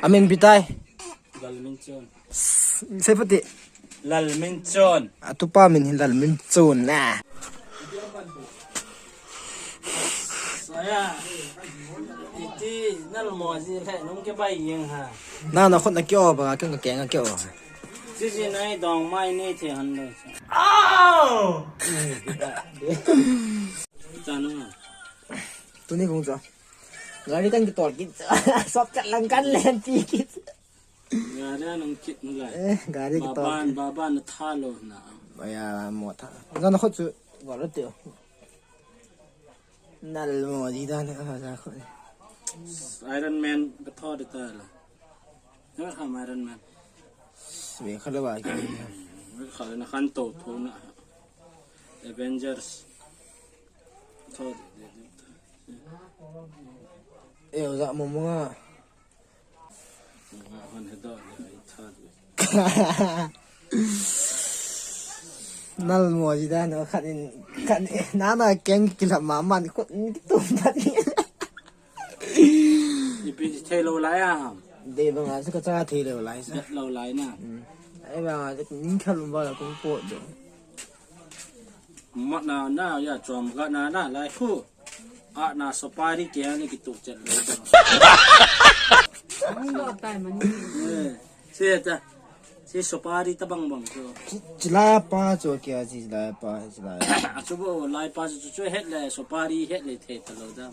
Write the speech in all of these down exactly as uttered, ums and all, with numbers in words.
Amin pi tai. Lalminchon. Seipati. Lalminchon. Atupa min hi Lalminchon na. Saya. Iti nalmo ji le nung ke bai yeng ha. Na na khut na kyo ba, keng ka keng ka kyo. Sisi nai dong mai ni the han lo. Au! Chanu. Tuni kung cha. Gari kan kitol kit. Sop chat lang kan len ti kit. Gari anung kit nulai. Eh, gari kitol. Baban, baban na tha lo na. Aya, mo tha. Zan khut chu gol teo. Nalmo ji dan a ja khut. Iron Man ka tho de ta la. Nor ham Iron Man. Me khala ba ki. Me khala na khan to tho na. Avengers. Tho de de. E o ja mo mo. Nalmo ji dan a khat in, khat in, nana keng kila mama ni khut in kitum pat ni. Ipi thei lo lai a ham. De banga chu ka cha thei lo lai sa. Lo lai na. Ai banga chu ning khalum ba la kung po do. Mat na na ya chom ga na na lai khu. A na sopari ke ani kitu chet lo. Ang lo tai man. Eh, si ta. Si sopari ta bang bang chu. Chila pa chu ke a chila pa chila. A chu bo lai pa chu chu het le sopari het le the ta lo da.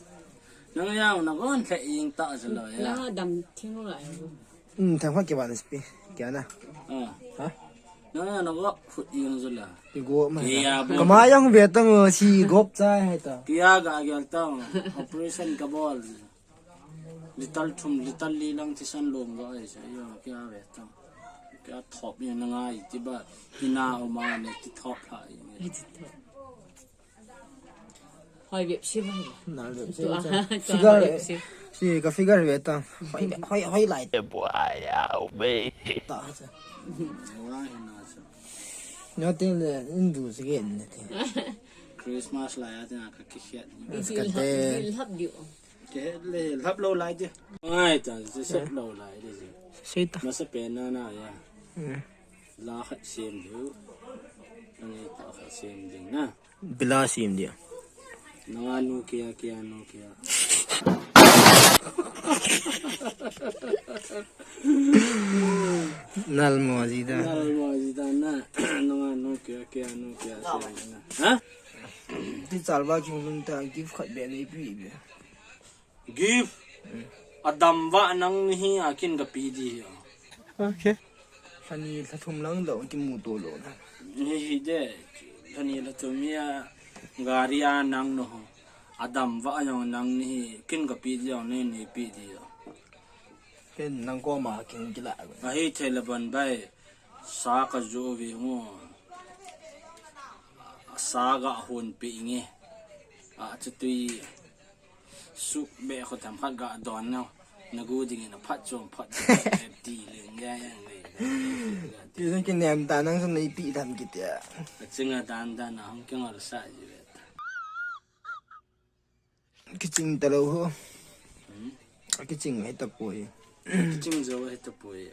Nang ya na gon the ing ta chu lo ya. La dam thing lo lai. Um, thang hot ke ban spi. Ke na. Ah. Ha? Na na na go khut ing zula. Ki go ma. Ki ya bo. Kama yang ve tang si gop cha hai ta. Ki ya ga gel tang. Operation ka bol. Lital thum lital li lang ti san long go ai sa yo ki ya ve tang. Ki ya thop ni na ngai ti ba. Ki na o ma ne ti thop la. Hoi bep si bai. Na le. Tu a, tu a figure. Si ka figure ve ta. Hoi hoi hoi lai. Boy, ya, be. Ta sa. No tin le indu si gen ne te. Christmas lai a te ka ki khet. Bil hap diu. Ke le hap lo lai te. Ai ta, se lo lai de. Sei ta. Masa pe na na ya. La khat sem diu. Ngai ta khat sem ding na. Bila sim dia. Nanga nu kia kia nu kia. Nalmo ji da. Nalmo ji da na. Nanga nu kia kia nu kia sim na. Ha? Ti chal ba king nun ta gift khat be nei pi be. Gift. Adam va nang ni hi a kin ka pi di hi. Okay. Lhani lhathum lang lo ki mu to lo na. Ni hi de. Lhani lhathum hi a gari a nang no. Adam va yong nang ni hi kin ka pi di yong ni ni pi di yo. Ken nang ko ma kin ki la. A hi thei la ban bai. Sa ka ju vi ngo. Sa ga hun pi nge. A chu tui. Su be kho tham khat ga don no. Na gu ding na phat chom phat ti leng ya ya ngai. Ti jong ki nem ta nang sun nei pi tham ki tia. A chinga dan dan a hong ki ngor sa ji ve ta. Ki ching ta lo ho. Ki ching he ta poi. Ki ching jo he ta poi.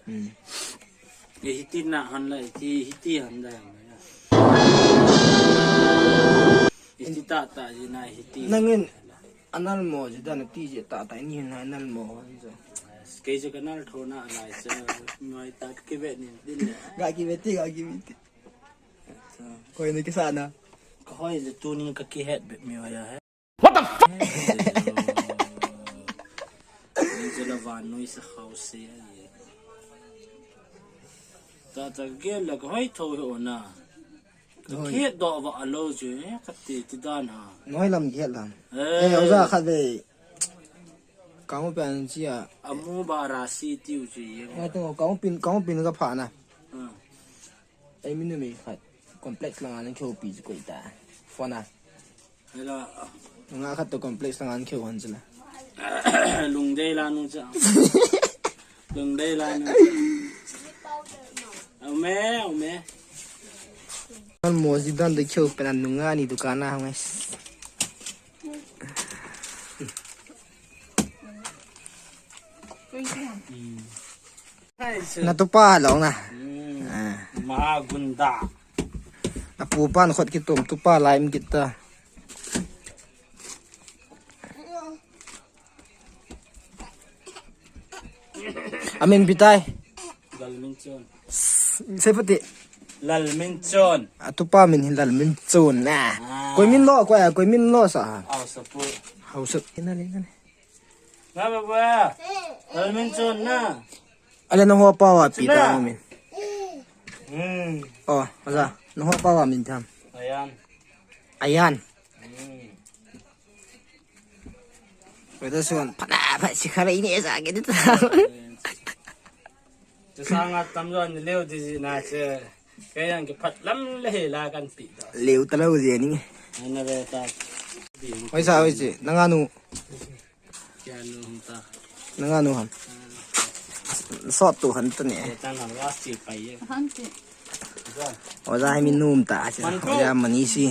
E hiti na han la hiti hiti han da. Hiti ta ta ji na hiti. Nangin anal mo ji da na ti ji ta ta ni na anal mo ji jo. Kei jo kanal tho na lai sa mai ta ki ve ni din le. Ga ki ve ti ga ki ve ti. Koi ni ki sa na. Koi le tu ni ka ki het be mi wa ya he. What the fuck? Ni jela van noi sa khau se ai. Ta ta gel la hoi tho he ona. Hoi. Khet do va alo je, ka ti ti dan ha. Noi lam gel lam. Eh. Eh, oja khat ve. Kang pen chia. Amu ba ra si tiu je. Ai to kang pin, kang pin ka pha na. Hmm. Ei, mi numei khat complex langa nang keu pi chu koi ta. Phone a. Hello. Nga khat to complex langa nang keu han chu la. Lungdei la nu cha. Lungdei la nu cha. Aume, aume. Kan mo ji dan de keu pen a nunga ni dukan a hang ai. Twenty. Hmm. Natupa lou na. Hmm. Ah. Mahagunda. Apupan khut kitum tupa lai um kit ta. Amin ipi tai? Lalminchon. Seipati. Lalminchon. Atupa min hi Lalminchon na. Ah. Koi min lo, koi, koi min lo sa. Haosapu. Haosa. Ina le, ina le. Na baba. Lalminchon na. Ale naho pa wa pi ta min. Hmm. Oh, aja. Naho pa wa min tham. Ayan. Ayan. Hmm. Weta suan, pana, pa, si khara ini esa ke tu. Chusanga tamjo ni leo di ji na che. Kei jong kiphat lam le la kan ti ta. Leo ta lou ji ni. Ana be ta. Oi sa, oi ji. Nanganu. Kya nu hum ta. Nanganu ham. Sot tu han ta ni. Ye ta na wa si pa ye. Han ti. Oja hai mi num ta. Oja mani si.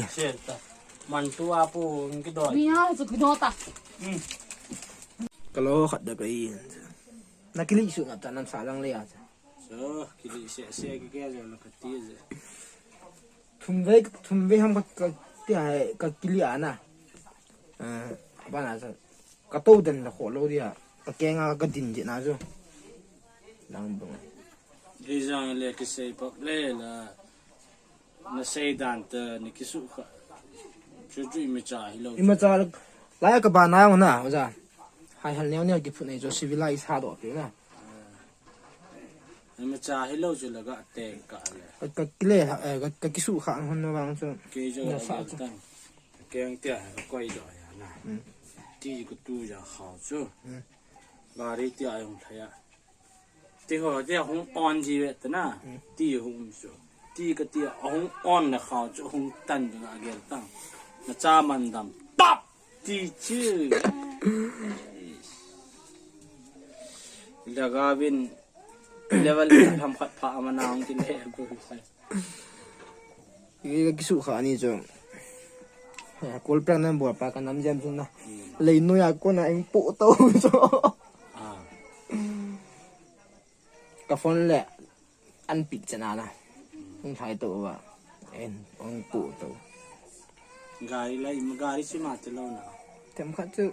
Mantu apu, hung kido. Ni ha, su kido ta. Hmm. Kalo khat da kai. Na kili su na ta nan sa lang le ya. So, kili se se ke ke jo na kati je. Thum ve, thum ve ham ka, ka ti hai, ka kili ana. Eh, ba na sa. Ka to den la kho lo dia. Ka kenga ka din je na jo. Lang bang. Ijang le kisei pap le la. Na seidan ta ni kisu kha. Chu chu imacha hilou. Imacha lai ka ba na na, oja. Hai hal neo neo kiphut nei jo civilized ha do pe na. Imacha hilou chu la ga te ka le. Ka, ka kile, eh, ka, ka kisu kha hon na bang chu. Ke jo na sa chu. Keng tia koi do ya na. Hmm. Ti ku tu ja kha chu. Hmm. Gari tia jong thaya. Ti ho, ti hung on ji ve ta na. Hmm. Ti hung so. Ti ka ti hung on na khao chu hung tan na gel tang. Na cha man dam. Pap! Ti chu. Lagavin level tham khat pha ama na hung ti le. Ki, kisu kha ni chu. Kol plang nan bol pa ka nam jam chu na. Hmm. Lei noi a kona eng po to chu. Ah. Ka phone le an pick chana na. Hung thai to ba. En, hung po to. Gari lai, gari chu ma te lo na. Themkhat chu,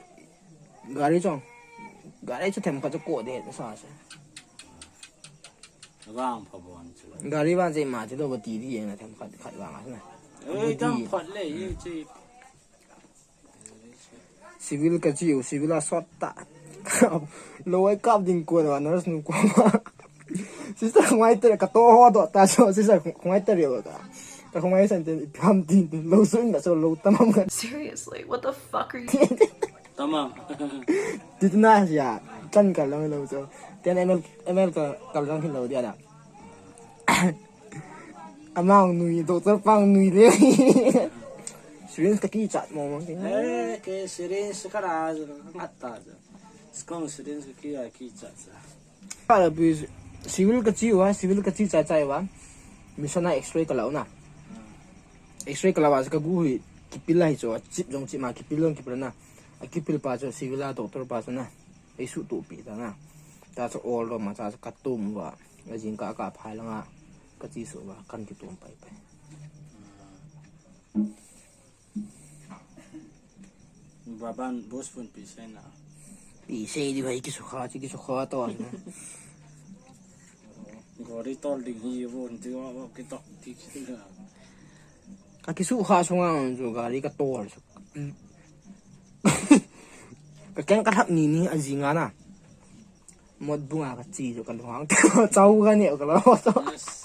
gari chong. Gari chu themkhat chu ko de sa sa. Vang pha bon chu. Gari vang che ma te lo ba ti di na themkhat khat vang na. Oi, dam phat le, ye che. Civil ka chi u, civil a sot ta. Lo ai kap ding ko da nurse nu ko. Sister khungai te ka to ho do ta so sister khungai te ri ka. Ka khungai san te pham din lo su in da so lo tamam ka. Seriously, what the fuck are you? Tamam. Ti na ya, tan ka lo lo so. Ten M L, M L ka ka lo hin lo dia da. Amang nui, doctor pang nui le. Syringe ka kichat mo mo. Eh, ke syringe ka ra, ngat ta. Skong syringe ka ki, kichat sa. Para bi civil ka chi wa, civil ka chi cha cha wa. Mission a X-ray ka lau na. X-ray ka lau wa ka gu hi kipil la hi cho, chip jong chip ma kipil jong kipil na. A kipil pa cho civil a doctor pa cho na. Ei su tu pi ta na. Ta cho all ro ma cha ka tum wa. A jing ka ka phai la nga. Ka chi su wa kan ki tum pai pai. Baban bos pun pi sai na. Pi sai di bhai ki sukha, ki sukha to. Gari tol ding hi bon ti wa ki tok ti ki na. Ka ki sukha sunga on jo gari ka tol. Ka keng ka thap ni ni a jinga na. Mot bunga ka chi jo ka luang. Chau ka ni ka lo. Yes.